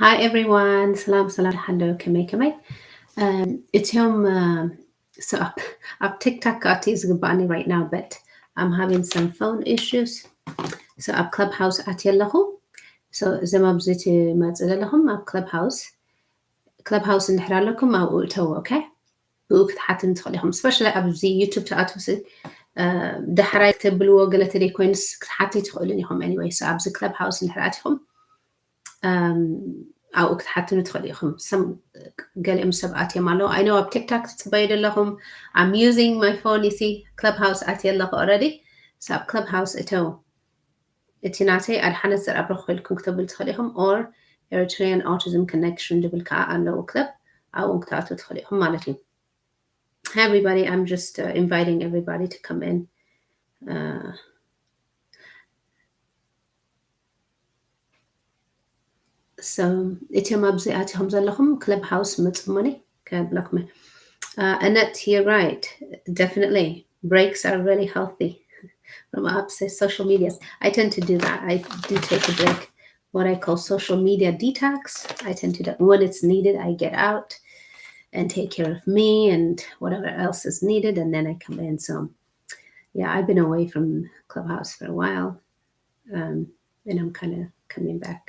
Hi everyone. ሰላም ሰላም፣ ሓሎ፣ ከመይ ከመይ? እም፣ እቲኦም እም፣ so ኣብ ኣብ TikTok ክኣቱ እዩ ዝግባኣኒ right now, but I'm having some phone issues. So ኣብ Clubhouse ኣትየ ኣለኹ። So እዞም ኣብዚ ትመጽእ ዘለኹም ኣብ Clubhouse፣ Clubhouse እንድሕር ኣለኩም ኣብኡ እተው። Okay፣ ብኡ ክትሓትም ትኽእሉ ኢኹም። Especially ኣብዚ YouTube ትኣትውሲ ዳሕራይ ክትብልዎ ገለ ተደይ ኮይኑስ ክትሓትይ ትኽእሉን ኢኹም። Anyway፣ so ኣብዚ Clubhouse እንድሕር ኣቲኹም ኣብኡ ክትሓትኑ ትኽእሉ ኢኹም። ገሊኦም ሰባት እዮም ኣለዉ። I know ኣብ TikTok ትፅበዩ ዘለኹም። I'm using my phone, you see፣ Clubhouse ኣትየ ኣለኹ already። So ኣብ Clubhouse እተው። እቲ ናተይ ኣድሓነት ዘርኣብረኽ ኢልኩም ክትብል ትኽእሉ ኢኹም፣ or Eritrean Autism Connection ዝብል ከዓ ኣለዉ club፣ ኣብኡ ክትኣትዉ ትኽእሉ ኢኹም ማለት እዩ። Hi everybody, I'm just uh, inviting everybody to come in. Uh, so እቲኦም ኣብዚ ኣቲኹም ዘለኹም Clubhouse መፅሞኒ ከብለኩም። Uh, Annette, you're right. Definitely, breaks are really healthy from apps and social medias. I tend to do that. I do take a break, what I call social media detox. I tend to do when it's needed. I get out and take care of me and whatever else is needed, and then I come in. So, yeah, I've been away from Clubhouse for a while, um, and I'm kind of coming back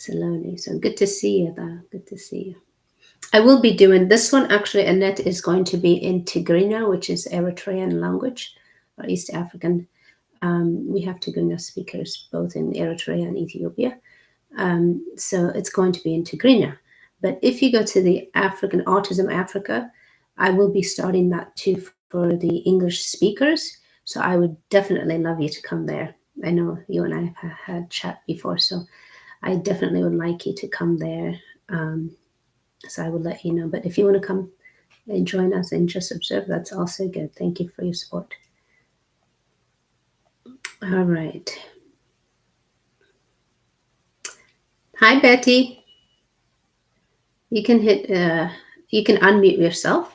slowly. So good to see you, though. Good to see you. I will be doing this one. Actually, Annette is going to be in Tigrinya, which is Eritrean language or East African. Um, we have Tigrinya speakers both in Eritrea and Ethiopia. Um, so it's going to be in Tigrinya. But if you go to the African Autism Africa, I will be starting that too for the English speakers. So I would definitely love you to come there. I know you and I have had chat before, so I definitely would like you to come there. Um, so I will let you know. But if you want to come and join us and just observe, that's also good. Thank you for your support. All right. Hi, Betty. You can hit, uh, you can unmute yourself.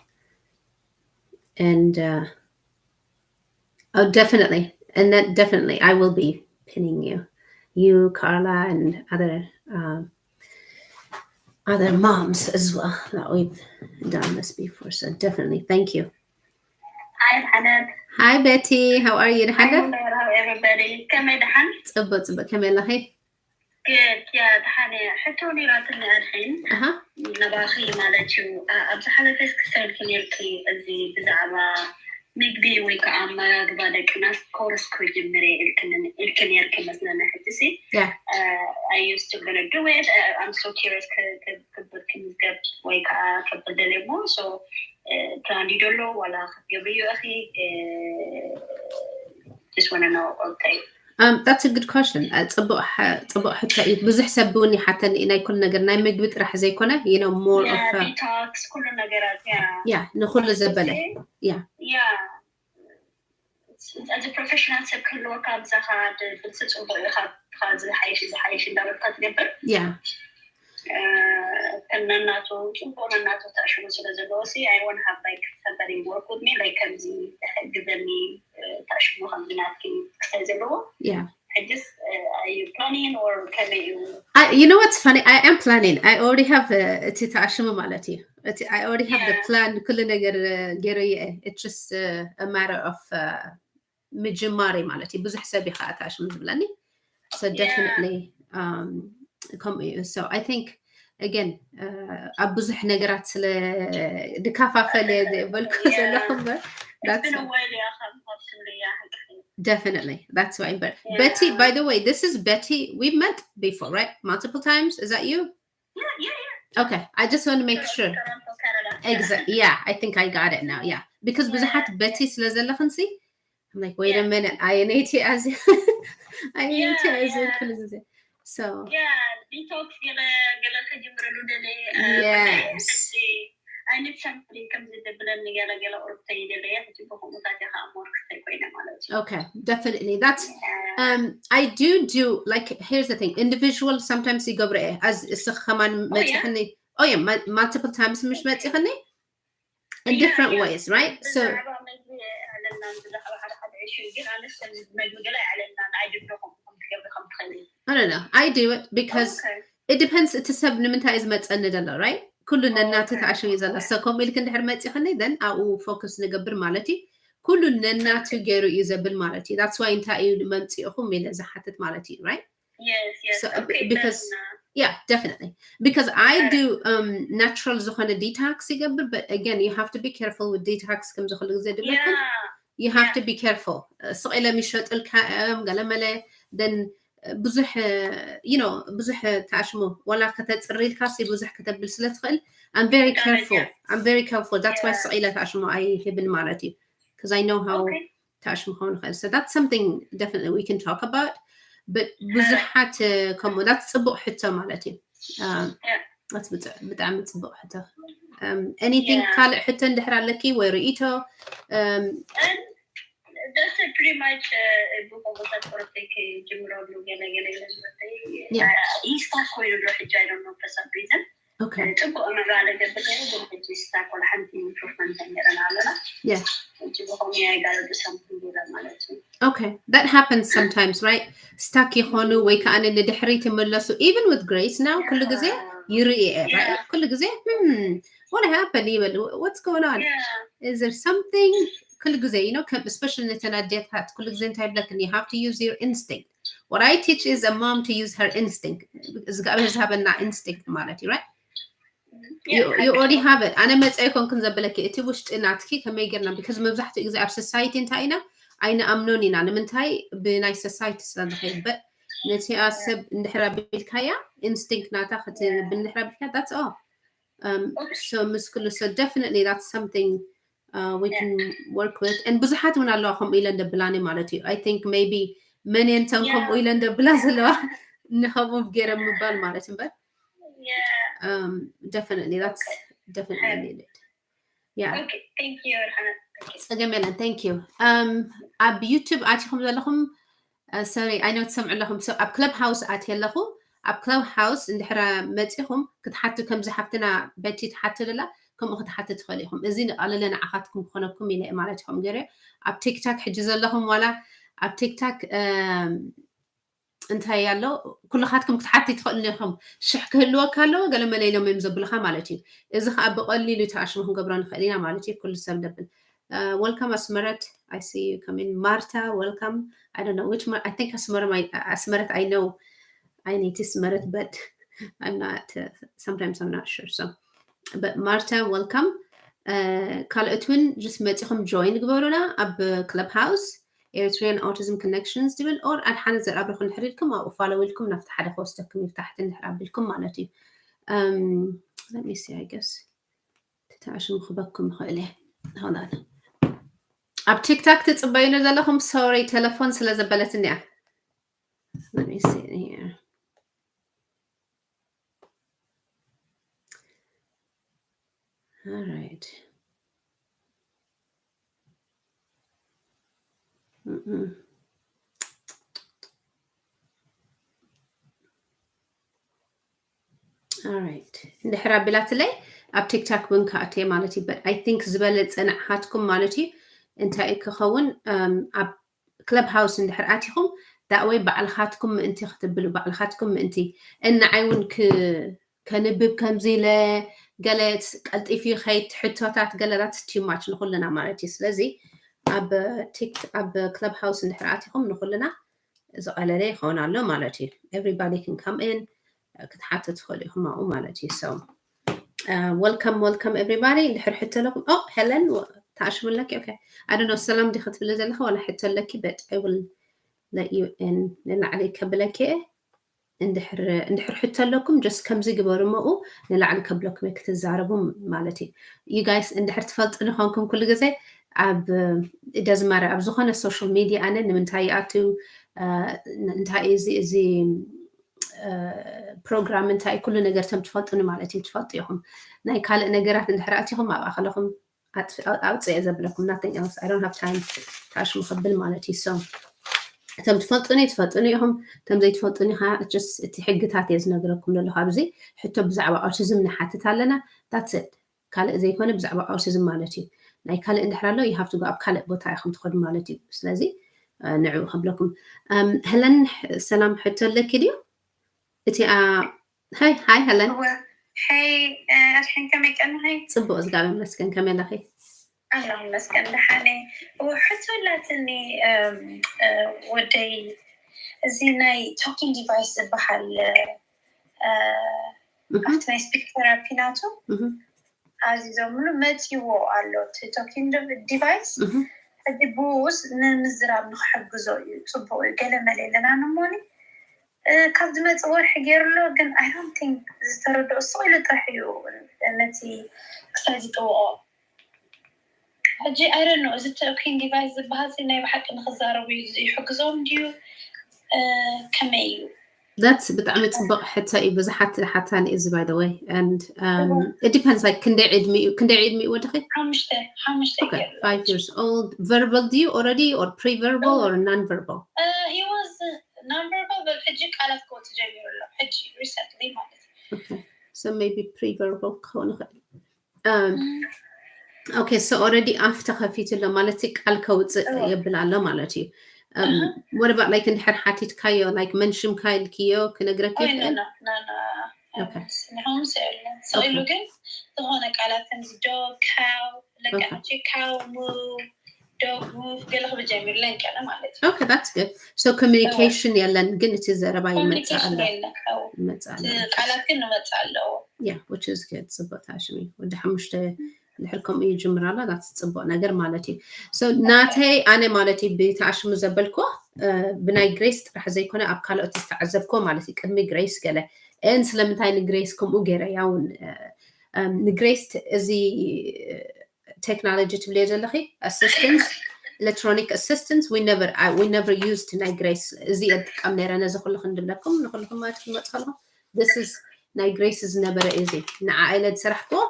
And uh, oh, definitely. And that definitely, I will be pinning you. You, Carla, and other um, other moms as well that we've done this before. So definitely, thank you. Hi, Hannah. Hi, Betty. How are you? Hi, Hannah? Everybody. ከመይ ደሓን? ጽቡቅ ጽቡቅ። ከመይ ኣለኺ? Good. Yeah፣ ደሓን እየ። ሕቶ ነይራትኒ ኣድሒን ኣሃ ነባኺ ማለት እዩ። ኣ- ኣብ ዝሓለፈ ክሰልኪ ነርኪ፣ እዚ ብዛዕባ ምግቢ ወይ ከዓ ኣመጋግባ ደቅና ኮርስ ክጅምር እየ ኢልክን ኢልኪ ነርኪ መስለኒ። ሕጂ ሲ Yeah. I used to gonna do it. I'm so curious ክብል ክምዝገብ ወይ ከዓ ክብል ደልየ እሞ፣ so plan ዶ ኣሎ ዋላ ክትገብርዮ ኢኺ? Just wanna know እንታይ Um, that's a good question. Uh, ጽቡቅ ሐ- ጽቡቅ ሕቶ እዩ። ብዙሕ ሰብ እውን ይሓተኒ እዩ፣ ናይ ኩሉ ነገር፣ ናይ ምግቢ ጥራሕ ዘይኮነ, you know, more of uh, detox ኩሉ ነገራት። Yeah. Yeah, ንኹሉ ዘበለ። Yeah. Yeah. እዚ ፕሮፌሽናል ሰብ ክህልወካ ምሳኻ ድብልሲ ጽቡቅ እዩ። ካብ ዝሓይሽ ዝሓይሽ እንዳበልካ ትገብር። Yeah. ከም ነናቱ ጽቡቅ ነናቱ ተዕሽሙ ስለ ዘለዎ ሲ I want have like somebody work with me, like ከምዚ ዝሕግዘኒ ተዕሽሙ ከምዚ ናትኪ ክሳይ ዘለዎ። Yeah. ሕጅስ are you planning or ከመይ እዩ? I, you know what's funny? I am planning. I already have uh, እቲ ተኣሽሙ ማለት እዩ። እቲ I already have the Yeah. plan ኩሉ ነገር uh, ገይረዮ እየ። It's just uh, a matter of uh, ምጅማር ማለት እዩ። ብዙሕ ሰብ እዩ ከዓ ተኣሽሙ ዝብለኒ። So Yeah. Definitely um, ከምኡ እዩ። So I think again uh, ኣብ ብዙሕ ነገራት ስለ ድካፋፈል እየ ዝበልኩ Yeah. ዘለኹ እምበር It's that's been a while እያ ካብ ካብ ትብልያ ሓቂ። Definitely. That's why. But Yeah. Betty, by the way, this is Betty. We've met before, right? Multiple times. Is that you? Yeah, yeah, yeah. Okay. I just want to make sure. Toronto, Canada. Exactly. Yeah, I think I got it now. Yeah. Because Yeah. ብዙሓት Betty ስለ ዘለኽን ሲ I'm like, wait a Yeah. minute. I N A T as I N A T Yeah, as yeah. ኩሉ ግዜ. So Yeah, detox ገለ ገለ ክጅምረሉ ደለ Yes. I need somebody ከምዚ ዝብለኒ ገለ ገለ ኦርተይ ደለየ ሕጂ ብኩምኡታት እየ ከዓ more ክስተይ ኮይነ ማለት እዩ። Okay, definitely. That's Yeah. um I do do like here's the thing. Individual sometimes ይገብረ እየ as እስኺ ከማን Oh, yeah? መጽሕኒ Oh yeah, multiple times ምሽ መጽኽኒ in Yeah, different yeah. ways, right? So ብዛዕባ መግቢ ኣለና ብዛዕባ ሓደ ሓደ ዕሹ ግን ኣነስ ከምዚ መግቢ ገለ ኣለና ንዓይ ድብለኹም ከም ትገብሪ ከም ትኽእሊ I don't know. I do it because Okay. it depends እቲ ሰብ ንምንታይ እዩ ዝመፀኒ ዘሎ right? ኩሉ ነናቱ ተኣሽሙ እዩ ዘሎ። So ከምኡ ኢልክ እንድሕር መፂኽኒ then ኣብኡ focus ንገብር ማለት እዩ። ኩሉ ነናቱ ገይሩ እዩ ዘብል ማለት እዩ። That's why እንታይ እዩ መምፅእኹም ኢለ ዝሓትት ማለት እዩ right? Yes, yes. So, Okay, because- then, uh, Yeah, definitely. Because I do um natural ዝኾነ detox ይገብር, but again you have to be careful with detox ከምዚ ኩሉ ግዜ ድብለኩም yeah, you have yeah. to be careful. ስቕ ኢሎም ይሸጡልካ እዮም ገለመለ then ብዙሕ you know ብዙሕ ተኣሽሙ ዋላ ከተፅርልካ ሲ ብዙሕ ከተብል ስለ ትኽእል I'm very Damage, careful. yeah. I'm very careful. That's why Yeah. ስቕ ኢለ ተኣሽሙ ኣይህብን ማለት እዩ። Because I know how Okay. ተኣሽሙ ክኸውን ይኽእል። So that's something definitely we can talk about. But ብዙሓት uh, ከምኡ that's ፅቡቕ ሕቶ ማለት እዩ። Um, Yeah. that's ብጣ- ብጣዕሚ ፅቡቕ ሕቶ። Um, anything Yeah. ካልእ ሕቶ እንድሕር ኣለኪ ወይ ርእይቶ? Um, And that's a pretty much ብኮቦታት ፖለቲክ ጅምረሉ ገለ ገለ ገለ ዝበተይ Yeah. ይስታክ ኮይኑ ዶ ሕጂ I don't know for some reason okay. ፅቡቅ ምዕባለ ገብር ነይሩ ግን ሕጂ ስታክ ወላ ሓንቲ ኢምፕሩቭመንት ነይረን ኣለና Yeah. ሕጂ ብኮሚያ ይጋለጡ ሰምትን ገለ ማለት እዩ Okay, that happens sometimes, right? ስታክ ይኾኑ ወይ ከዓ ንድሕሪት ይመለሱ። Even with Grace now ኩሉ ግዜ ይርኢ እየ right? ኩሉ ግዜ hmm, what happened ይበል what's going on? Is there something ኩሉ ግዜ you know ከም especially ነተን ኣዴታት ኩሉ ግዜ እንታይ ይብለክን you have to use your instinct. What I teach is a mom to use her instinct. እግዚኣብሔር ዝሃበና instinct ማለት እዩ right? You, you already have it. ኣነ መፀ ይኮንክን ዘበለኪ እቲ ውሽጢ ናትኪ ከመይ ጌርና because መብዛሕትኡ ግዜ ኣብ society እንታይ ኢና ኣይንኣምኖን ኢና ንምንታይ ብናይ society ስለ ዝኸይድ but ነቲኣ ሰብ እንድሕር ኣቢልካያ instinct ናታ ክትብል እንድሕር ኣቢልካ that's all. Um, so ምስ ኩሉ so definitely that's something uh, we can work with and ብዙሓት እውን ኣለዋ ከምኡ ኢለን ደብላኒ ማለት እዩ። I think maybe መን እየን እተን ከምኡ ኢለን ደብላ ዘለዋ ንኸምኡ ገይረ ምባል ማለት እምበር Yeah. um, definitely that's definitely needed. Yeah. Okay, thank you, Erhana. ፀገም የለን thank you. Um, ኣብ YouTube ኣቲኹም ዘለኹም uh, sorry I know ትሰምዑ ኣለኹም so ኣብ Clubhouse ኣትየ ኣለኹ ኣብ Clubhouse እንድሕር መፂኹም ክትሓቱ ከምዚ ሓፍትና በቲ ትሓቱ ደላ ከምኡ ክትሓቱ ትኽእሉ ኢኹም። እዚ ንቐለለ ንዓኻትኩም ክኾነኩም ኢለ ማለት ኢኹም ገይረ ኣብ TikTok ሕጂ ዘለኹም ዋላ ኣብ TikTok um, እንታይ ኣሎ ኩልኻትኩም ክትሓቲ ትኽእሉ ኢኹም። ሽሕ ክህልወካ ኣለዎ ገለ መለ ኢሎም እዮም ዘብልኻ ማለት እዩ። እዚ ከዓ ብቐሊሉ ተኣሽሙ ክንገብሮ ንኽእል ኢና ማለት እዩ። ኩሉ ሰብ ለብል welcome ኣስመረት I see you coming ማርታ welcome. I don't know which I think ኣስመረት I know I need to ኣስመረት but I'm not uh, sometimes I'm not sure so but ማርታ welcome. ካልኦት እውን just መፂኹም join ግበሩና ኣብ Clubhouse Eritrean Autism Connections ዝብል or ኣድሓነ ዘርኣብረኹ እንድሕር ኢልኩም ኣብኡ follow ኢልኩም ናብቲ ሓደ ክወስደኩም እዩ ታሕቲ እንድሕር ኣቢልኩም ማለት እዩ። Let me see I guess ተተኣሽሙ ክበኩም ይኽእል እየ። Hold on ኣብ TikTok ትፅበዩኒ ዘለኹም sorry ቴሌፎን ስለ ዘበለትኒ እያ። Let me see here. All right. Mm-mm. All right. እንድሕር ኣቢላትለይ ኣብ TikTok እውን ክኣትየ ማለት እዩ። But I think ዝበለፀ ንዓኻትኩም ማለት እዩ እንታይ ክኸውን ኣብ Clubhouse እንድሕር ኣቲኹም that way ባዕልኻትኩም ምእንቲ ክትብሉ ባዕልኻትኩም ምእንቲ ንዓይ እውን ከንብብ ከምዚ ኢለ ገለ ቀልጢፉ ይኸይድ ሕቶታት ገለ that's too much ንኹልና ማለት እዩ። ስለዚ ኣብ ቲክ ኣብ Clubhouse እንድሕር ኣቲኹም ንኹልና ዝቐለለ ይኸውን ኣሎ ማለት እዩ። Everybody can come in ክትሓቱ ትኽእሉ ኢኹም ኣብኡ ማለት እዩ። So welcome welcome everybody እንድሕር ሕቶ ኣለኩም ኦ ሄለን ተኣሽሙ ኣለኪ okay I don't know ሰላም ዲ ክትብሊ ዘለኺ ዋላ ሕቶ ኣለኪ but I will let you in ንላዕሊ ከብለኪ እንድሕር ሕቶ ኣለኩም just ከምዚ ግበሩ እሞ ንላዕሊ ከብለኩም ክትዛረቡ ማለት እዩ። You guys እንድሕር ትፈልጡ ንኾንኩም ኩሉ ግዜ ኣብ ደዝማረ ኣብ ዝኾነ social media ኣነ ንምንታይ ይኣትው እንታይ እዚ እዚ ፕሮግራም እንታይ ኩሉ ነገር ተም ትፈልጡኒ ማለት እዩ ትፈልጡ ኢኹም ናይ ካልእ ነገራት እንድሕር ኣቲኹም ኣብኣ ከለኹም ኣውፅአ ዘብለኩም nothing else I don't have time ታሽሙ ከብል ማለት እዩ so እቶም ትፈልጡኒ ትፈልጡኒ ኢኹም እቶም ዘይትፈልጡኒ ከዓ just እቲ ሕግታት እየ ዝነግረኩም ዘለኹ ኣብዚ ሕቶ ብዛዕባ autism ንሓትት ኣለና that's it ካልእ ዘይኮነ ብዛዕባ autism ማለት እዩ ናይ ካልእ እንድሕር ኣሎ you have to go ኣብ ካልእ ቦታ ኢኹም ትኸዱ ማለት እዩ ስለዚ ንዕኡ ከብለኩም ሄለን ሰላም ሕቶ ኣለኪ ድዩ እቲኣ Hi, hi, Helen. Hey, ኣድሕን ከመይ ቀንኺ? ጽቡቕ፣ እግዚኣብሔር ይመስገን። ከመይ ኣለኺ? ኣላ መስገን ደሓነ። ሕቶ ኣላትኒ። ወደይ፣ እዚ ናይ talking device ዝበሃል ኣብቲ ናይ speech therapy ናቱ ኣዚዞምሉ መጺዎ ኣሎ እቲ talking device። ሕጂ ብኡስ ንምዝራብ ንክሕግዞ እዩ፣ ጽቡቕ እዩ። ገለ መለ የለና ንሞኒ ካብ ዝመጽእ ወርሒ ገይሩ ኣሎ፣ ግን I don't think ዝተረድኦ ስቕ ኢሉ ጥራሕ እዩ ነቲ ክሳይ ዝጥውቖ። ሕጂ I don't know፣ እዚ talking device ዝበሃል ናይ ብሓቂ ንክዛረቡ ይሕግዞም ድዩ? ከመይ እዩ? That's ብጣዕሚ ጽቡቕ ሕቶ እዩ። ብዙሓት ሓታኒ እዚ by the way, and um, it depends, like ክንደይ ዕድሚኡ፣ ክንደይ ዕድሚኡ ወድኺ? ሓሙሽተ ሓሙሽተ Okay, five years old. Verbal ድዩ already or pre-verbal or non-verbal? He was non-verbal, but ሕጂ ቃላት ክወጽእ ጀሚሩ ኣሎ ሕጂ recently ማለት እዩ። Okay, so maybe pre-verbal ክኸውን ይኽእል። Okay, so already ኣፍ ተኸፊቱ ኣሎ ማለት እዩ፣ ቃል ከውፅእ የብል ኣሎ ማለት እዩ። What about, like እንድሕር ሓቲትካዮ፣ like መን ሽምካ ኢልክዮ ክነግረክ ይኽእል? ንሕምስ የለን ሰኢሉ ግን ዝኾነ ቃላት ከምዚ ዶ ካው ለቀናቸ ካው ሙ ዶ ሙቭ ገለ ክብል ጀሚሩ ለንቀነ ማለት እዩ። Okay, that's good. So communication የለን ግን እቲ ዘረባ ይመጽእ ኣሎ። ቃላት ግን ንመጽእ ኣለዎ። Yeah, which is good. ጽቡቕ ታሽሚ። ወዲ ሓሙሽተ ድሕር ከምኡ ይጅምር ኣሎ፣ that's ጽቡቕ ነገር ማለት እዩ። So ናተይ ኣነ ማለት እዩ ብተኣሽሙ ዘበልኮ ብናይ ግሬስ ጥራሕ ዘይኮነ ኣብ ካልኦት ዝተዓዘብኮ ማለት እዩ። ቅድሚ ግሬስ ገለ እን ስለምንታይ ንግሬስ ከምኡ ገይረ ያውን ንግሬስ እዚ technology ትብልዮ ዘለኺ assistance, electronic assistance, we never, we never used ናይ ግሬስ። እዚ እጥቀም ነይረ ነዚ ኩሉ ክንድለኩም ንኩልኩም ማለት ክመጽ ከለኹ this is ናይ ግሬስ ዝነበረ እዚ ንዓ ኢለ ዝሰራሕክዎ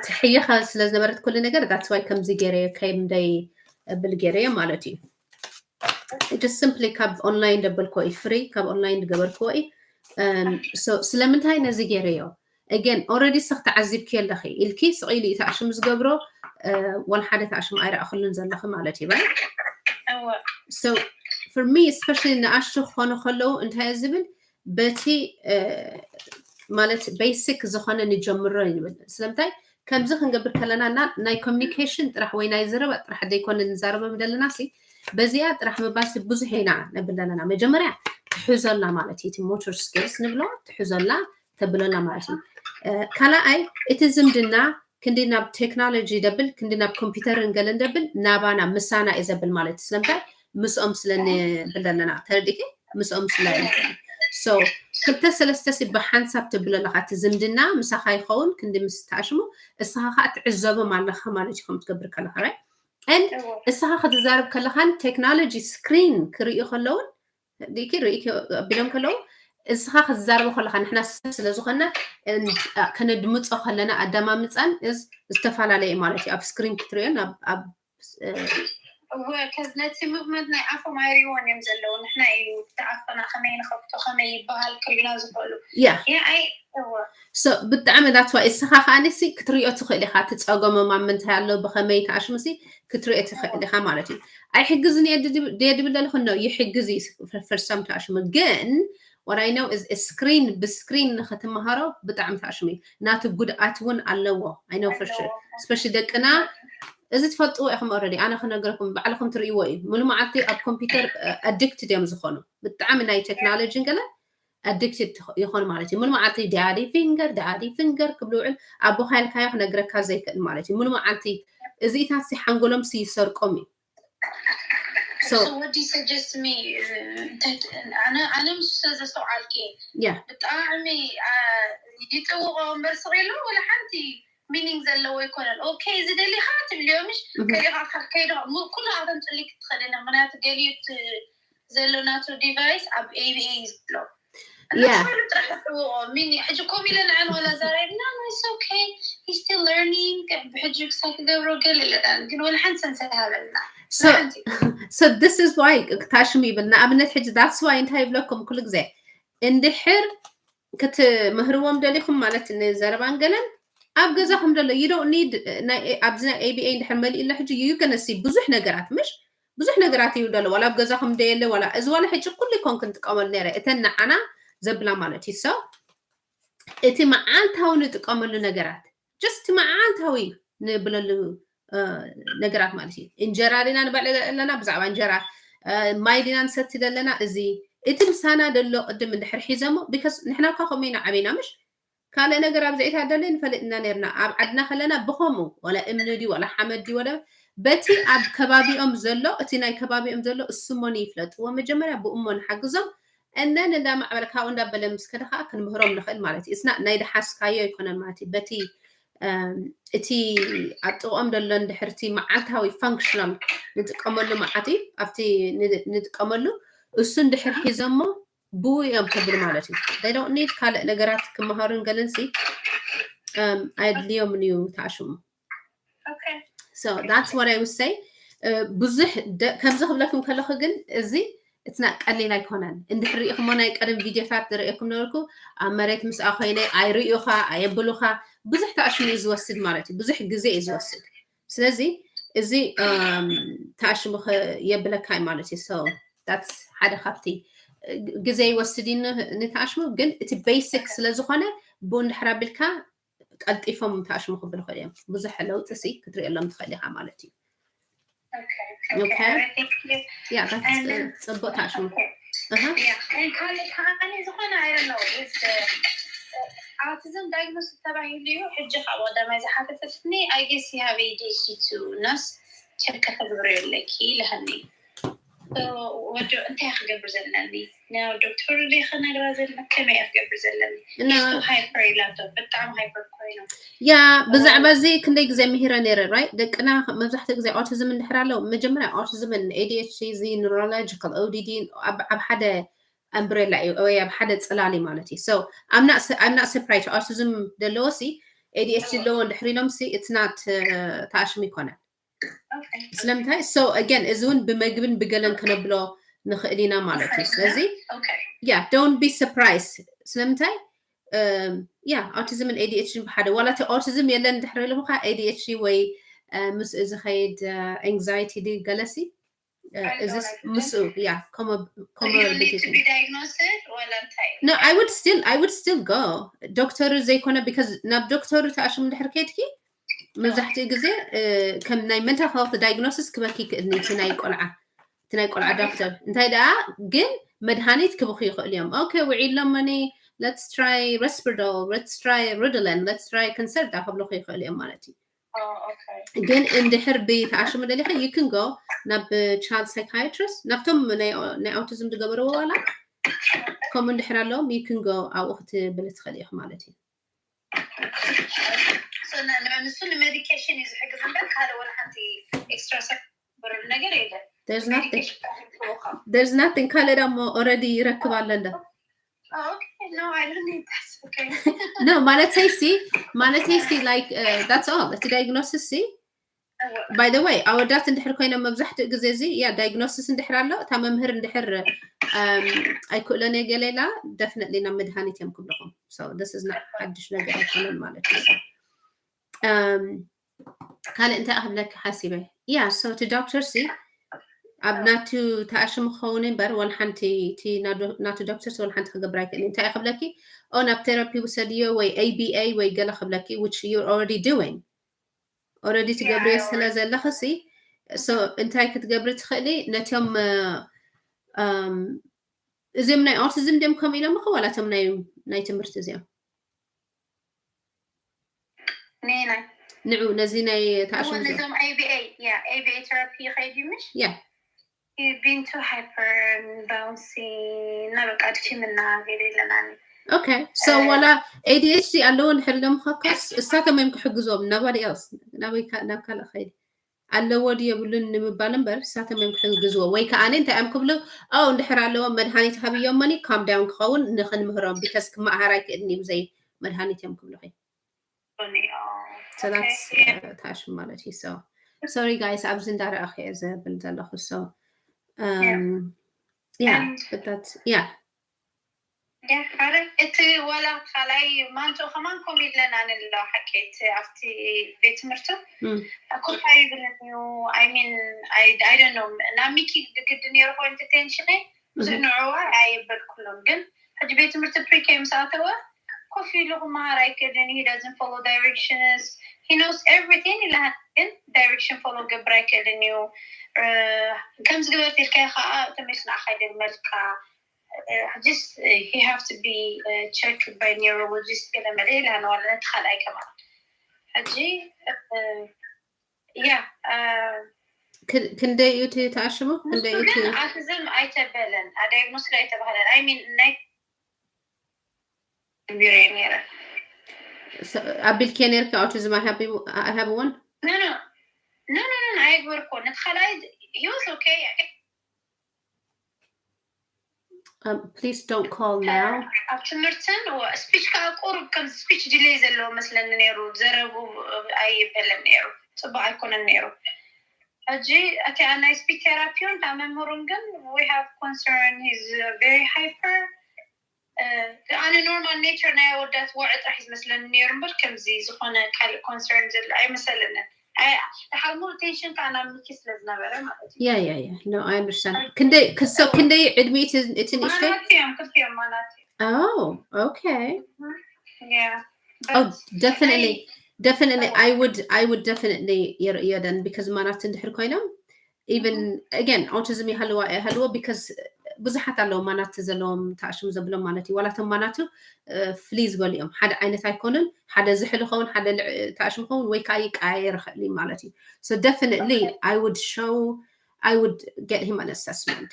ትሕይኻ ስለ ዝነበረት ኩሉ ነገር that's why ከምዚ ገይረዮ ከይምደይ ብል ገይረዮ ማለት እዩ። Just simply ካብ online ደበልክዎ እዩ፣ free ካብ online ገበርክዎ እዩ። So ስለምንታይ ነዚ ገይረዮ? Again already ስኽ ተዓዚብኪ ኣለኺ ኢልኪ ስቕ ኢሉ እዩ ተኣሽሙ ዝገብሮ። ዋላ ሓደ ተኣሽሙ ኣይረኣኽሉን ዘለኺ ማለት እዩ። So for me especially ንኣሽቱ ክኾኑ ከለዉ እንታይ ዝብል በቲ ማለት basic ዝኾነ ንጀምሮ ይብል። ስለምንታይ ከምዚ ክንገብር ከለና ናይ communication ጥራሕ ወይ ናይ ዘረባ ጥራሕ ዘይኮነ ንዛረበ ዘለና ሲ በዚኣ ጥራሕ ምባልሲ ብዙሕ ኢና ነብል ዘለና። መጀመርያ ትሕዞላ ማለት እዩ፣ እቲ motor skills ንብሎ ትሕዞላ ተብሎላ ማለት እዩ። ካልኣይ እቲ ዝምድና ክንዲ ናብ ቴክኖሎጂ ደብል ክንዲ ናብ ኮምፒውተርን ገለን ደብል ናባና ምሳና እዩ ዘብል ማለት እዩ። ስለምንታይ ምስኦም ስለ ንብል ዘለና ተረዲእኪ? ምስኦም ስለ so ክልተ ሰለስተ ሲ ብሓንሳብ ተብሎ ኣለካ እቲ ዝምድና ምሳኻ ይኸውን ክንዲ ምስ ተኣሽሙ እስኻ ከዓ ትዕዘቦም ኣለኻ ማለት እዩ። ከም ትገብር ከለካ right and እስኻ ክትዛረብ ከለኻን ቴክኖሎጂ screen ክርእዩ ከለውን ዲኪ ርእዩ ኣቢሎም ከለዉ እስኻ ክትዛረቡ ከለኻ ንሕና ሰብ ስለ ዝኾንና ከነድምፆ ከለና ኣዳማምፃን ዝተፈላለየ ማለት እዩ። ኣብ screen ክትርእዮን ኣብ እወ ከዚ ነቲ movement ናይ ኣፎም ኣይርእይዎን እዮም ዘለዉ። ንሕና እዩ እቲ ኣፍና ከመይ ንኸፍቶ ከመይ ይበሃል ክርእዩና ዝኽእሉ። Yeah. Yeah, I እወ so ብጣዕሚ that's why እስኻ ከዓ ንሲ ክትርእዮ ትኽእል ኢኻ። እቲ ፀገሞም ኣብ ምንታይ ኣሎ ብኸመይ ተኣሽሙሲ ክትርእዮ ትኽእል ኢኻ ማለት እዩ። ኣይሕግዝን እየ ድየ ድብል ዘለኹ ነው ይሕግዝ እዩ for some ተኣሽሙ ግን what I know is screen ብስክሪን ንኽትመሃሮ ብጣዕሚ ተኣሽሙ እዩ። ናቱ ጉድኣት እውን ኣለዎ። I know for sure especially ደቅና እዚ ትፈልጥዎ ኢኹም already ኣነ ክነግረኩም ባዕልኹም ትርእይዎ እዩ። ሙሉ መዓልቲ ኣብ ኮምፒውተር addicted እዮም ዝኾኑ ብጣዕሚ ናይ ቴክኖሎጂን ገለ addicted ይኾኑ ማለት እዩ። ሙሉ መዓልቲ daddy finger daddy finger ክብሉ ውዕል ኣቦኻ ኢልካዮ ክነግረካ ዘይክእል ማለት እዩ። ሙሉ መዓልቲ እዚኢታት ሲ ሓንጎሎም ሲ ይሰርቆም እዩ። So what do you suggest me? ኣነ ኣነ ምስ ስለ ዘስተውዓልኪ Yeah. ብጣዕሚ ይጥውቆ እምበር ስቕ ኢሉ ወላ ሓንቲ meaning ዘለዎ ኣይኮነን። Okay እዚ ደሊኻ ትብልዮ ምሽ ከሊኻ ከይዶ ኩሉ ኣተን ጽሊክ ትኸደነ ምክንያቱ ገሊዩት ዘሎ ናቱ device ኣብ A B A እዩ ዘሎ። Yeah. ጥራሕ ትጥውቆ ሚኒ ሕጂ ኮም ኢለ ንዓን ወላ ዛረብና it's okay he's still learning ብሕጂ ክሳብ ክገብሮ ገለ ኢለና ግን ወላ ሓንቲ ሰንሰ ሃበልና። So so this is why ታሽሙ ይብል ንኣብነት ሕጂ that's why እንታይ ይብለኩም ኩሉ ግዜ እንድሕር ክትምህርዎም ደሊኹም ማለት ንዘረባን ገለን ኣብ ገዛኹም ደሎ you don't need ኣብዚ ናይ A B A እንድሕር መሊኡ ኣሎ ሕጂ you gonna see ብዙሕ ነገራት ምሽ ብዙሕ ነገራት እዩ ደሎ ዋላ ኣብ ገዛኹም ደየለ ዋላ እዚ ዋላ ሕጂ ኩሉ ይኮን ክንጥቀመሉ ነረ እተን ንዓና ዘብላ ማለት እዩ። So እቲ መዓልታዊ ንጥቀመሉ ነገራት just መዓልታዊ ንብለሉ ነገራት ማለት እዩ። እንጀራ ዲና ንበልዕ ኣለና፣ ብዛዕባ እንጀራ፣ ማይ ዲና ንሰቲ ዘለና። እዚ እቲ ምሳና ደሎ ቅድም እንድሕር ሒዘሞ፣ because ንሕና እኳ ከምኡ ኢና ዓቢና፣ ምሽ ካልእ ነገር ኣብ ዘዒታ ደለ ንፈልጥ ኢና ነርና። ኣብ ዓድና ከለና ብኸምኡ ዋላ እምኒ ድዩ ዋላ ሓመድ ድዩ ወደ በቲ ኣብ ከባቢኦም ዘሎ፣ እቲ ናይ ከባቢኦም ዘሎ እሱሞን ይፍለጥዎ። መጀመርያ ብእሞ ንሓግዞም፣ እነን እንዳማዕበለ ካብኡ እንዳበለ ምስ ከደ ከዓ ክንምህሮም ንኽእል ማለት እዩ። እስና ናይ ድሓስካዮ ኣይኮነን ማለት እዩ። በቲ እቲ ኣብ ጥቕኦም ዘሎ እንድሕርቲ መዓልታዊ ፋንክሽኖም ንጥቀመሉ መዓት እዩ። ኣብቲ ንጥቀመሉ እሱ እንድሕር ሒዞሞ ብኡ እዮም ከብል ማለት እዩ። They don't need ካልእ ነገራት ክመሃሩን ገለንሲ ኣየድልዮምን እዩ ተኣሽሙ። So that's what I would say. ብዙሕ ከምዚ ክብለኩም ከለኹ ግን እዚ እትና ቀሊል ኣይኮነን። እንድሕር ሪኢኹሞ ናይ ቀደም ቪድዮታት ዝርእየኩም ነበርኩ። ኣብ መሬት ምስኣ ኮይነ ኣይርእዩኻ፣ ኣየብሉኻ። ብዙሕ ተኣሽሙ እዩ ዝወስድ ማለት እዩ። ብዙሕ ግዜ እዩ ዝወስድ። ስለዚ እዚ ተኣሽሙ የብለካ እዩ ማለት እዩ። So that's ሓደ ካብቲ ግዜ ይወስድ እዩ ንተኣሽሙ፣ ግን እቲ ቤሲክ ስለዝኾነ ብኡ እንድሕር ኣቢልካ ቀልጢፎም ተኣሽሙ ክብሉ ይኽእሉ እዮም። ብዙሕ ለውጢ ሲ ክትሪእሎም ትኽእል ኢኻ ማለት እዩ። Okay. Yeah, that's ጽቡቅ ተኣሽሙ። ካልእ ከዓኒ ዝኾነ ኣይረነው ኣውቲዝም ዳይግኖስ ተባሂሉ እዩ። ሕጂ ካብ ቀዳማይ ዝሓተተትኒ I guess you have A D H D too፣ ነስ ቸክ ክግብር የለኪ ይልሃኒ። ወዲ እንታይ ክገብር ዘለኒ? ናብ ዶክተር ዲ ክነግራ ዘለ ከመይ ክገብር ዘለኒ? ሃይፐር ኢላቶ ብጣዕሚ ሃይፐር ኮይኑ። ያ ብዛዕባ እዚ ክንደይ ግዜ ምሂረ ነይረ right? ደቅና መብዛሕትኡ ግዜ ኦቲዝም እንድሕር ኣለዉ መጀመርያ ኦቲዝምን A D H D እዚ ኒውሮሎጂካል O D D ኣብ ሓደ ኣምብሬላ እዩ ወይ ኣብ ሓደ ጽላል እዩ ማለት እዩ። So I'm not I'm not surprised። ኦቲዝም ዘለዎ ሲ A D H D ዘለዎ እንድሕር ኢሎም ሲ it's not ተኣሽሙ ይኮነን። ስለምንታይ so again እዚ እውን ብመግብን ብገለን ክነብሎ ንኽእል ኢና ማለት እዩ። ስለዚ yeah don't be surprised። ስለምንታይ yeah autism and A D H D ብሓደ ዋላ እቲ ኦቲዝም የለን እንድሕር ኢሎም ከዓ A D H D ወይ ምስኡ ዝኸይድ anxiety ድዩ ገለሲ እዚስ ምስኡ yeah comorbidity። No, I would still I would still go ዶክተሩ ዘይኮነ because ናብ ዶክተሩ ተኣሽሙ እንድሕር ከይድኪ መብዛሕትኡ ግዜ ከም ናይ mental health diagnosis ክበኪ ይክእል እቲ ናይ ቆልዓ እቲ ናይ ቆልዓ ዶክተር እንታይ ደኣ ግን መድሃኒት ክብኹ ይኽእሉ እዮም። Okay ውዒሎሞኒ let's try Risperdal, let's try Ritalin, let's try Concerta ክብልኹ ይኽእሉ እዮም ማለት እዩ። ግን እንድሕር ብተኣሽሙ ደሊኺ you can go ናብ child psychiatrist ናብቶም ናይ autism ዝገበርዎ ዋላ ከምኡ እንድሕር ኣለዎም you can go ኣብኡ ክትብል ትኽእል ኢኹ ማለት እዩ። ንሱ ንሜዲኬሽን እዩ ዝሕግዝ እምበር ካልእ ወላ ሓንቲ ኤክስትራ ሰርጀሪ ነገር የለን። There's nothing ካልእ ዳሞ already ይረክብ ኣሎ እንደ no ማለተይ ሲ ማለተይ ሲ like that's all እቲ diagnosis ሲ by the way ኣወዳት እንድሕር ኮይኖም መብዛሕትኡ ግዜ እዚ ያ diagnosis እንድሕር ኣሎ እታ መምህር እንድሕር ኣይክእሎን እየ ገለ ኢላ definitely ናብ መድሃኒት እዮም ክብልኹም። So this is not ሓድሽ ነገር ኣይኮነን ማለት እዩ። ካልእ እንታይ ክብለኪ ሓሲበ ያ so እቲ ዶክተር ሲ ኣብ ናቱ ተኣሽሙ ክኸውን እምበር ዋላ ሓንቲ እቲ ናቱ ዶክተር ሲ ዋላ ሓንቲ ክገብር ኣይክእልን። እንታይ ክብለኪ ኦ ናብ ቴራፒ ውሰድዮ ወይ A B A ወይ ገለ ክብለኪ which you're already doing already ትገብርዮ ስለ ዘለኺ ሲ so እንታይ ክትገብሪ ትኽእሊ ነቶም እዚኦም ናይ autism ድዮም ከምኡ ኢሎም ኸ ዋላ እቶም ናይ ትምህርቲ እዚኦም ኔና ንዑ ነዚ ናይ ተኣሽሙ እዚኦም ነዞም A B A yeah A B A therapy ይኸይድ ምሽ yeah You've been to hyper bouncy እና በቃ ኣድኪምና ገለ ኢለናኒ። Okay so ዋላ A D H D ኣለዎ እንድሕር ኢሎም ኸካስ እሳቶም እዮም ክሕግዞም nobody else ናበይ ናብ ካልእ ኸይድ ኣለዎ ድዩ የብሉን ንምባል እምበር እሳቶም እዮም ክሕግዝዎ ወይ ከዓ እንታይ እዮም ክብሉ ኣው እንድሕር ኣለዎም መድሃኒት ሃብዮሞኒ calm down ክኸውን ንኽንምህሮም because ክመሃር ኣይክእልን እዩ ብዘይ መድሃኒት እዮም ክብሉኺ። So that's ተኣሽሙ ማለት እዩ። So sorry guys ኣብዚ እንዳረኣኹ እየ ዘብል ዘለኹ። So yeah but that's yeah ሓደ እቲ ዋላ ካልኣይ ማንቱ ከማን ከምኡ ኢለና ንሎ ሓቂ እቲ ኣብቲ ቤት ትምህርቱ ኮታ ይብለኒ እዩ I mean I don't know ናብ ሚኪ ግዲ ነይሩ ኮይኑ ቴንሽነይ ብዙሕ ንዕዋ ኣየበልኩሉን ግን ሕጂ ቤት ትምህርቲ ፕሪኬ ምስ ኣተወ እኮ ኮፍ ኢሉ ክመሃር ኣይክእልን እዩ። He doesn't follow directions. He knows everything ኢላ ግን direction follow ገብር ኣይክእልን እዩ። ከም ዝገበርት ኢልካዮ ከዓ ተመልስ ንዓኻ ይደግመልካ። Just he have to be checked by neurologist ገለ መለ ኢላ ንዋለ ነቲ ካልኣይ ከማን ሕጂ ያ ክንደይ እዩ እቲ ተኣሽሙ? ክንደይ እዩ እቲ ኣትዝም ኣይተበለን። ኣዳይግኖስ ኣይተባህለን። I mean ናይ ቢሮ ነረ ኣቢልኬ ነርኪ ኣውቲዝም ኣይሃብዎን? ኖ ኖ ኖ ኣይግበርኮ ነቲ ካልኣይ he was okay። Please don't call now. ኣብ ትምህርትን ስፒች ከዓ ቁሩብ ከም ስፒች ዲሌይ ዘለዎ መስለኒ ነይሩ። ዘረቡ ኣይበለን ነይሩ፣ ፅቡቅ ኣይኮነን ነይሩ። ሕጂ እቲኣ ናይ ስፒች ቴራፒውን እታ መምህሩን ግን we have concern he's very hyper። ኣነ ኖርማል ኔቸር ናይ ኣወዳት ወዐ ጥራሕ ዝመስለኒ ነይሩ እምበር ከምዚ ዝኾነ ካልእ ኮንሰርን ዘሎ ኣይመሰለንን። ተሓልሞ ቴንሽን ከዓ ናብ ሚኪ ስለ ዝነበረ ማለት እዩ። Yeah, yeah, yeah. No, I understand. ክንደይ ክሰብ ክንደይ ዕድሚ እቲ ንእሽተይ? ማናት እዮም ክልቲኦም ማናት እዮም። Oh, okay. Yeah. Oh, definitely. Definitely, I would, I would definitely የርእዮ ደን because ማናት እንድሕር ኮይኖም even again autism ይሃልዋ ይሃልዎ because ብዙሓት ኣለዉ ማናት ዘለዎም ተኣሽሙ ዘብሎም ማለት እዩ። ዋላቶም ማናቱ ፍሊ ዝበሉ እዮም። ሓደ ዓይነት ኣይኮኑን። ሓደ ዝሕል ኸውን ሓደ ተኣሽሙ ኸውን ወይ ከዓ ይቀያየር ይኽእል እዩ ማለት እዩ። So definitely I would show, I would get him an assessment.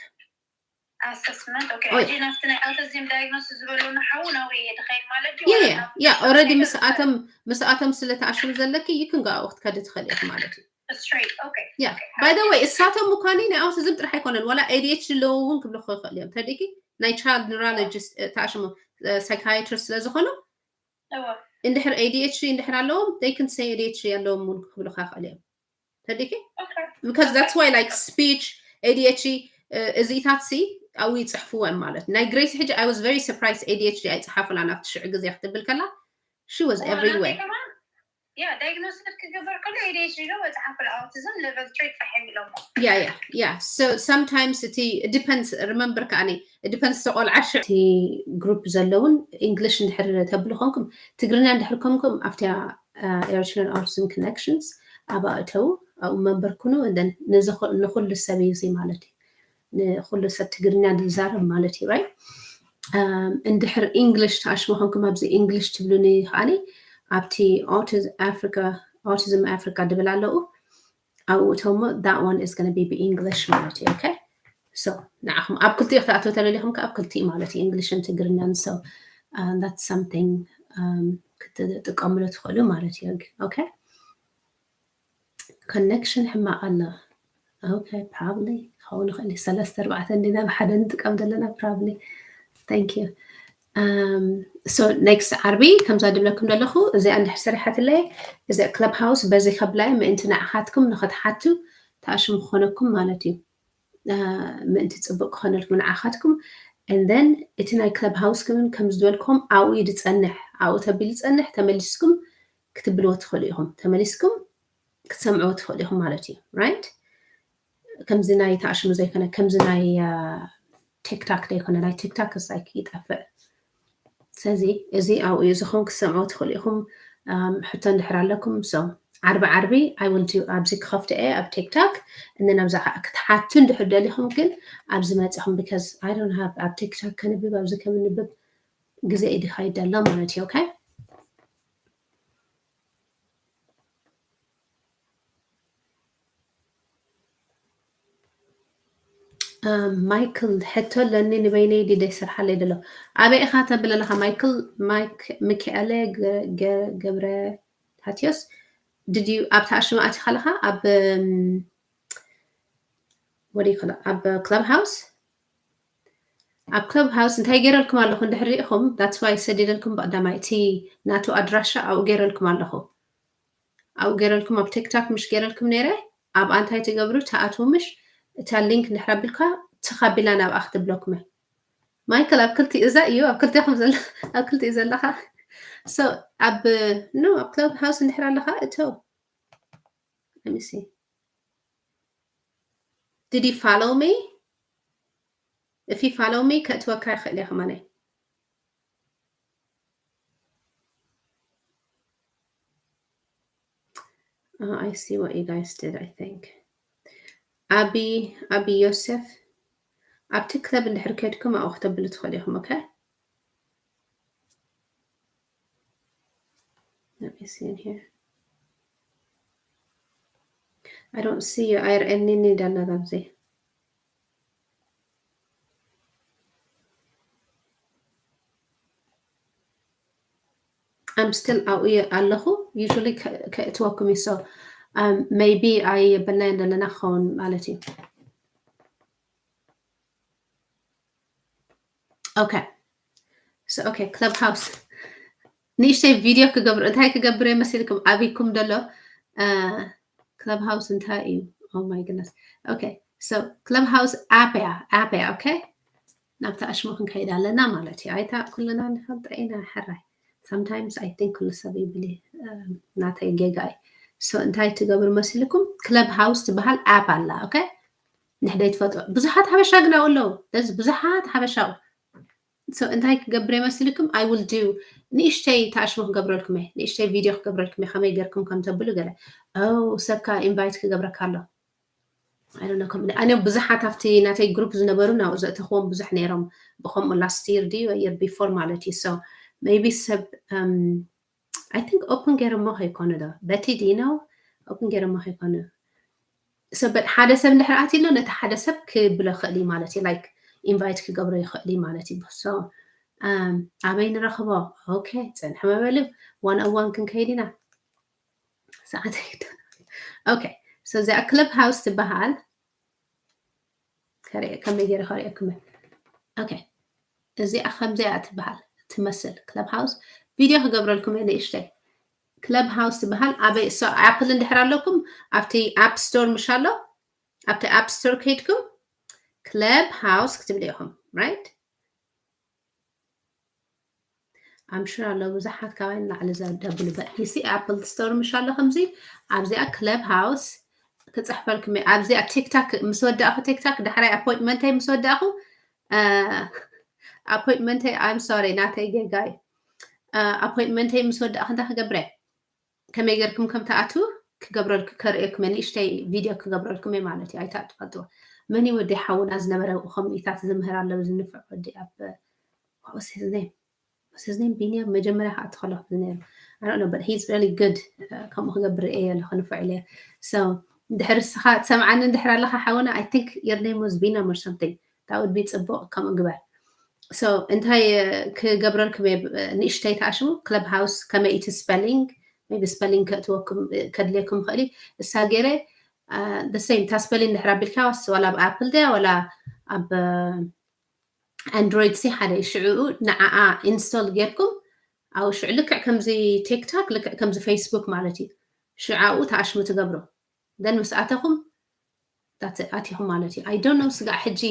Assessment okay። ሕጂ ናብቲ ናይ autism diagnosis ዝበሉና ሓዉ ናብኡ እየ ድኸይድ ማለት እዩ። Yeah, yeah, yeah. Already ምስኣቶም ምስኣቶም ስለ ተኣሽሙ ዘለኪ you can go out ክትከዲ ትኽእል ኢኺ ማለት እዩ። Straight okay. Yeah. By the way እሳቶም ምኳኒ ናይ autism ጥራሕ ኣይኮነን ዋላ ADHD ኣለዎ እውን ክብልኹ ይኽእል እዮም። ተዲኪ ናይ child neurologist ተኣሽሙ psychiatrist ስለ ዝኾኑ እንድሕር ADHD እንድሕር ኣለዎም they can say ADHD ኣለዎም እውን ክብሉካ ይኽእል እዮም። ተዲኪ because that's why like speech ADHD እዚታት ሲ ኣብኡ ይፅሕፍዎ እዮም ማለት ናይ ግሬስ ሕጂ I was very surprised ADHD ኣይፅሓፉላን ኣብቲ ሽዑ ግዜ ክትብል ከላ she was everywhere. Yeah, diagnosis ክግበር ከሎ ADHD ዶ መፅሓፍ autism level three ጥራሕ እዮም ኢሎሞ። Yeah, yeah, yeah. So sometimes እቲ depends remember ከዓኒ depends ተቆልዓ ሽዑ እቲ group ዘለውን English እንድሕር ተብሉ ኮንኩም ትግርኛ እንድሕር ኮንኩም ኣብቲያ Eritrean Autism Connections ኣብ ኣእተው ኣብኡ member ኩኑ ንኩሉ ሰብ እዩ እዚ ማለት እዩ። ንኩሉ ሰብ ትግርኛ ዝዛረብ ማለት እዩ right። እንድሕር English ተኣሽሙ ኮንኩም ኣብዚ English ትብሉኒ ከዓኒ ኣብቲ Autism Africa ድብል ኣለኡ ኣብኡ እተሞ that one is gonna be ብEnglish ማለት እዩ። Okay so ንዓኹም ኣብ ክልቲኡ ክትኣትው ተደሊኹም ከ ኣብ ክልቲኡ ማለት እዩ English ን ትግርኛን so that's something ክትጥቀምሉ ትኽእሉ ማለት እዩ። Okay connection ሕማቕ ኣሎ። Okay probably ክኸውን ይኽእል እዩ ሰለስተ ኣርባዕተ እንዲና ብሓደ ንጥቀም ዘለና probably. Thank you. So next ዓርቢ ከምዛ ድብለኩም ዘለኹ እዚኣ እንድሕር ሰሪሓትለይ እዚ Clubhouse በዚ ከብላይ ምእንቲ ንዓኻትኩም ንኸትሓቱ ተኣሽሙ ክኾነኩም ማለት እዩ። ምእንቲ ፅቡቅ ክኾነልኩም ንዓኻትኩም and then እቲ ናይ Clubhouse ክምን ከም ዝበልኩም ኣብኡ እዩ ዝፀንሕ ኣብኡ ተቢሉ ዝፀንሕ ተመሊስኩም ክትብልዎ ትኽእሉ ኢኹም ተመሊስኩም ክትሰምዕዎ ትኽእሉ ኢኹም ማለት እዩ right። ከምዚ ናይ ተኣሽሙ ዘይኮነ ከምዚ ናይ TikTok ዘይኮነ ናይ TikTok is like ይጠፍእ። ስለዚ እዚ ኣብኡ እዩ ዝኸውን ክትሰምዕዎ ትኽእሉ ኢኹም። ሕቶ እንድሕር ኣለኩም so ዓርቢ ዓርቢ I will do ኣብዚ ክኸፍት እየ ኣብ TikTok እነ ናብዛ ክትሓቱ እንድሕር ደሊኹም ግን ኣብዚ መፂኹም because I don't have ኣብ TikTok ከንብብ ኣብዚ ከምንብብ ግዜ እዩ ድካ ይደሎ ማለት እዩ። Okay ማይክል ሕቶ ኣለኒ ንበይነይ ድደ ይሰርሓለይ ደሎ ኣበይ ኢኻ ተብል ኣለኻ ማይክል ማይክ ሚካኤለ ገብረ ታትዮስ ድድዩ ኣብታ ኣሽማ ኣቲኻ ኣለኻ ኣብ ወደ ይኮላ ኣብ Clubhouse ኣብ Clubhouse እንታይ ገይረልኩም ኣለኹ እንድሕር ሪኢኹም that's why ሰዲደልኩም ብቀዳማይ እቲ ናቱ ኣድራሻ ኣብኡ ገይረልኩም ኣለኹ ኣብኡ ገይረልኩም ኣብ TikTok ምሽ ገይረልኩም ነይረ ኣብኣ እንታይ ትገብሩ ተኣትዉ ምሽ እታ link እንድሕር ኣቢልካ ትኻቢላ ናብኣ ክትብለኩም ማይክል ኣብ ክልቲኡ እዛ እዩ ኣብ ክልቲኹም ዘለ ኣብ ክልቲኡ ዘለኻ so ኣብ no ኣብ Clubhouse እንድሕር ኣለኻ እቶ let me see did you follow me if you follow me ከእትወካ ይኽእል እየ ከማነይ Uh, I see what you guys did, I think. Abi, Abi Yosef, ኣብቲ ክለብ እንድሕር ከድኩም ኣብኡ ክተብሉ ትኽእሉ ኢኹም። Okay? Let me see in here. I don't see you. ኣይርኤኒ እንዳላ ኣብዚ። I'm still ኣብኡ እየ ኣለኹ። Usually ከእትወኩም እዩ። So, um, maybe ኣይበልናዮን ዘለና ክኸውን ማለት እዩ። Okay. So, okay, Clubhouse። ንእሽተይ ቪድዮ ክገብር፣ እንታይ ክገብር እየ መሲልኩም? ኣቢኩም ደሎ፣ Clubhouse እንታይ እዩ? Oh my goodness. Okay. So, Clubhouse ኣፕ እያ፣ ኣፕ እያ። Okay? ናብታ ኣሽሙ ክንከይድ ኣለና ማለት እዩ። ኣይታ ኩልና ንፈልጦ ኢና፣ ሕራይ። Sometimes I think ኩሉ ሰብ ይብል እዩ፣ ናተይ ጌጋ እዩ። So፣ እንታይ ትገብር መሲልኩም? Clubhouse ትበሃል ኣፕ ኣላ። Okay? ንሕደይ ትፈጥሮ ብዙሓት ሓበሻ ግን ኣብኡ ኣለዉ። ስለዚ ብዙሓት ሓበሻ ኣብኡ። So፣ እንታይ ክገብር እየ መሲልኩም? I will do፣ ንእሽተይ ተኣሽሙ ክገብረልኩም እየ፣ ንእሽተይ ቪድዮ ክገብረልኩም እየ፣ ከመይ ገርኩም ከም ተብሉ ገለ። Oh፣ ሰብካ ኢንቫይት ክገብረካ ኣሎ። I don't know፣ ከም ኣነ ብዙሓት ኣብቲ ናተይ ግሩፕ ዝነበሩ ናብኡ ዘእተኽዎም ብዙሕ ነይሮም። ብኸምኡ last year ድዩ year before ማለት እዩ። So maybe ሰብ፣ um, I think open ገይሮሞ ከይኮኑ ዶ? በቲ ድዩ ነው? Open ገይሮሞ ከይኮኑ። So but ሓደ ሰብ እንድሕር ኣትዩ ኣሎ፣ ነቲ ሓደ ሰብ ክብሎ ይኽእል እዩ ማለት እዩ። Like ኢንቫይት ክገብሮ ይኽእል እዩ ማለት እዩ። So፣ um፣ ኣበይ ንረኽቦ? Okay፣ ጽንሕ መበሉ፣ one on one ክንከይድ ኢና። ሰዓት ኣይደ-፣ okay። So እዚኣ Clubhouse ትበሃል። ከርኢ-፣ ከመይ ገይረ ከርእየኩም? Okay። እዚኣ ከምዚኣ ትበሃል ትመስል Clubhouse። ቪድዮ ክገብረልኩም እየ ንእሽተይ። Clubhouse ትበሃል። ኣበይ፣ so፣ ኣፕል እንድሕር ኣለኩም፣ ኣብቲ ኣፕ ስቶር ምሽ ኣሎ፣ ኣብቲ ኣፕ ስቶር ከይድኩም Clubhouse ክትብሉ ኢኹም፣ right? I'm sure ኣሎ ብዙሓት ካባይ ንላዕሊ ዘደብሉ። But you see ኣፕል ስቶር ምሽ ኣሎ ከምዚ፣ ኣብዚኣ Clubhouse ክጽሕፈልኩም እየ። ኣብዚኣ ቲክታክ ምስ ወዳእኹ፣ ቲክታክ ዳሕራይ ኣፖይንትመንተይ ምስ ወዳእኹ፣ ኣፖይንትመንተይ፣ I'm sorry፣ ናተይ ጌጋ እዩ። ኣፖይንትመንተይ ምስ ወዳእኹ እንታይ ክገብር እየ? ከመይ ጌርኩም ከም ትኣትዉ ክገብረልኩ፣ ከርእየኩም እየ፣ ንእሽተይ ቪድዮ ክገብረልኩም እየ ማለት እዩ። ኣይታ ትፈልጥዎ። መን እዩ ወዲ ሓውና ዝነበረ ከምኡታት ዝምህር ኣሎ፣ ዝንፍዕ ወዲ ኣብ፣ what was his name? Was his name ቢንያም? መጀመርያ ክኣቱ ከለኹ ዝነይሩ። I don't know, but he's really good። ከምኡ ክገብር ርእየ ኣለኹ፣ ንፍዕ ኢለ። So ድሕሪ እስኻ ትሰምዓኒ እንድሕር ኣለኻ ሓውና፣ I think your name was ቢንያም or something። That would be ጽቡቕ፣ ከምኡ ግበር። So እንታይ ክገብረልኩም እየ? ንእሽተይ ተኣሽሙ Clubhouse ከመይ እቲ ስፐሊንግ፣ maybe ስፐሊንግ ከእትወኩም፣ ከድልየኩም ይኽእል እዩ። እሳ ገይረ፣ the same፣ እታ ስፐሊንግ ድሕር ኣቢልካ፣ ዋላ ኣብ ኣፕል ድያ ዋላ ኣብ ኣንድሮይድ ሲ ሓደ እዩ። ሽዑ ንዓኣ ኢንስቶል ጌርኩም፣ ኣብኡ ሽዑ ልክዕ ከምዚ ቲክቶክ፣ ልክዕ ከምዚ ፌስቡክ ማለት እዩ። ሽዑ ኣብኡ ተኣሽሙ ትገብሩ። Then ምስ ኣተኹም ኣቲኹም ማለት እዩ። I don't know፣ ስጋዕ ሕጂ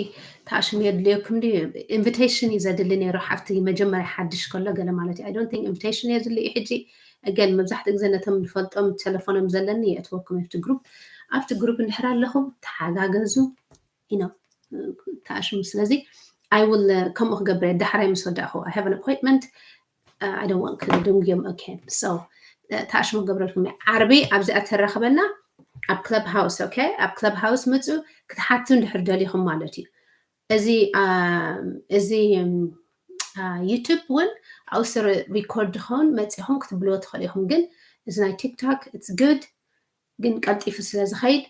ተኣሽሙ የድልየኩም ድዩ? ኢንቪቴሽን እዩ ዘድሊ ነይሩ፣ ሓፍቲ መጀመርያ ሓድሽ ከሎ ገለ ማለት እዩ። I don't think ኢንቪቴሽን የድሊ እዩ ሕጂ። Again፣ መብዛሕትኡ ግዜ ነቶም ንፈልጦም ቴሌፎኖም ዘለኒ የእትወኩም ኣብቲ ግሩፕ። ኣብቲ ግሩፕ እንድሕር ኣለኹም ተሓጋገዙ፣ you know፣ ተኣሽሙ። ስለዚ I will፣ ከምኡ ክገብር እየ፣ ዳሕራይ ምስ ወዳእኹ፣ I have an appointment፣ I don't want ክድንጉዮም። Okay። So ተኣሽሙ ክገብረልኩም እየ። ዓርቢ ኣብዚኣ ተራኽበና ኣብ Clubhouse። Okay፣ ኣብ Clubhouse ምጹ ክትሓቱ እንድሕር ደሊኹም ማለት እዩ። እዚ፣ እዚ ዩቱብ እውን ኣብኡ ስር ሪኮርድ ዝኸውን መጺኹም ክትብልዎ ትኽእሉ ኢኹም። ግን እዚ ናይ ቲክቶክ it's good፣ ግን ቀልጢፉ ስለ ዝኸይድ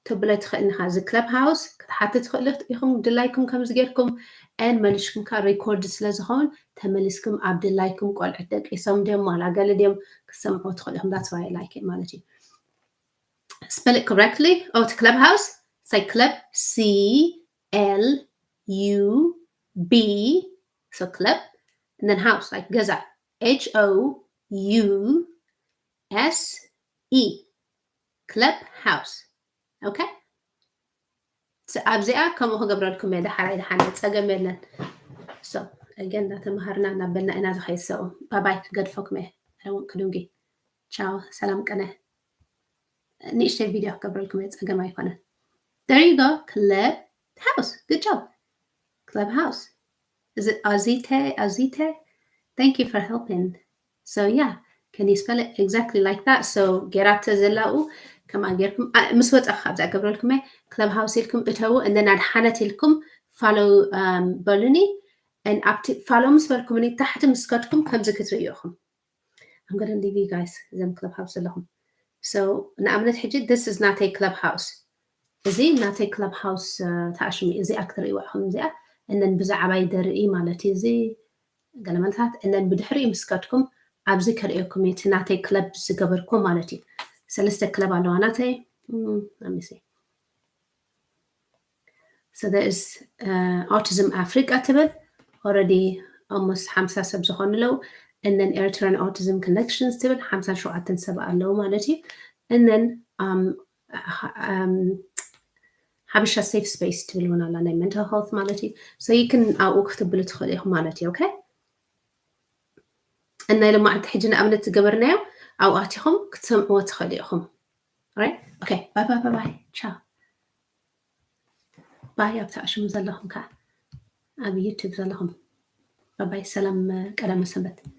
ተብለ ትኽእል ኢኻ። እዚ Clubhouse ክትሓትት ትኽእሉ ኢኹም፣ ድላይኩም ከምዚ ጌርኩም፣ and መሊስኩም ከኣ ሪኮርድ ስለ ዝኸውን ተመሊስኩም ኣብ ድላይኩም፣ ቆልዑት ደቂሶም ድዮም ዋላ ገለ ድዮም ክትሰምዕዎ ትኽእሉ ኢኹም። That's why I like it ማለት እዩ። Spell it correctly። Oh, እቲ Clubhouse፣ say club፣ C L U B፣ so club፣ and then house, like ገዛ፣ H O U S E፣ Clubhouse። Okay። ኣብዚኣ ከምኡ ክገብረልኩም እየ፣ ዳሓራይ ዳሓን ጸገም የለን። So again፣ እናተምሃርና እናበልና ኢና ዝኸይድ። So ባባይ፣ ክገድፈኩም እየ። I don't want ክድንጉ። ቻው፣ ሰላም ቅነ። ንእሽተይ ቪድዮ ክገብረልኩም እየ፣ ጸገም ኣይኮነን። There you go፣ Clubhouse። Good job። Clubhouse። Is it Azite? Azite? Thank you for helping. So yeah, Can you spell it exactly like that? So ጌራቶ ዘላኡ ከምኣ ጌርኩም ምስ ወፃ ካብዛ ገብረልኩም ክለብ ሃውስ ኢልኩም እተዉ፣ እንደ ናድሓነት ኢልኩም ፋሎ በሉኒ። ኣብቲ ፋሎ ምስ በልኩምኒ ታሕቲ ምስ ከድኩም ከምዚ ክትርእዩ ኢኹም። I'm gonna leave you guys እዞም ክለብ ሃውስ ዘለኹም። So ንኣብነት ሕጂ this is ናተይ ክለብ ሃውስ፣ እዚ ናተይ ክለብ ሃውስ ተኣሽሙ፣ እዚኣ ክትርእይዋ ኢኹም። እዚኣ እነን ብዛዕባይ ደርኢ ማለት እዩ። እዚ ገለመንታት እነን ብድሕሪኡ ምስ ከድኩም ኣብዚ ከርእየኩም እቲ ናተይ ክለብ ዝገበርኩ ማለት እዩ። ሰለስተ ክለብ ኣለዋ ናተይ። ኣሚሲ So there is Autism Africa ትብል፣ already almost ሓምሳ ሰብ ዝኾኑ ኣለዉ። And then Eritrean Autism Connections ትብል ሓምሳ ሸውዓተ ሰብ ኣለዉ ማለት እዩ። And then ሓበሻ Safe Space ትብል እውን ኣላ፣ ናይ mental health ማለት እዩ። So you can ኣብኡ ክትብሉ ትኽእሉ ኢኹም ማለት እዩ። Okay፣ እና ኢሎም መዓልቲ ሕጂ ንኣብነት ዝገበርናዮ ኣብኡ ኣቲኹም ክትሰምዕዎ ትኽእሉ ኢኹም። Right? Okay, bye bye bye bye. Ciao. Bye ኣብቲ ኣሽሙ ዘለኹም ከዓ ኣብ YouTube ዘለኹም። Bye bye፣ ሰላም ቀዳመ ሰንበት።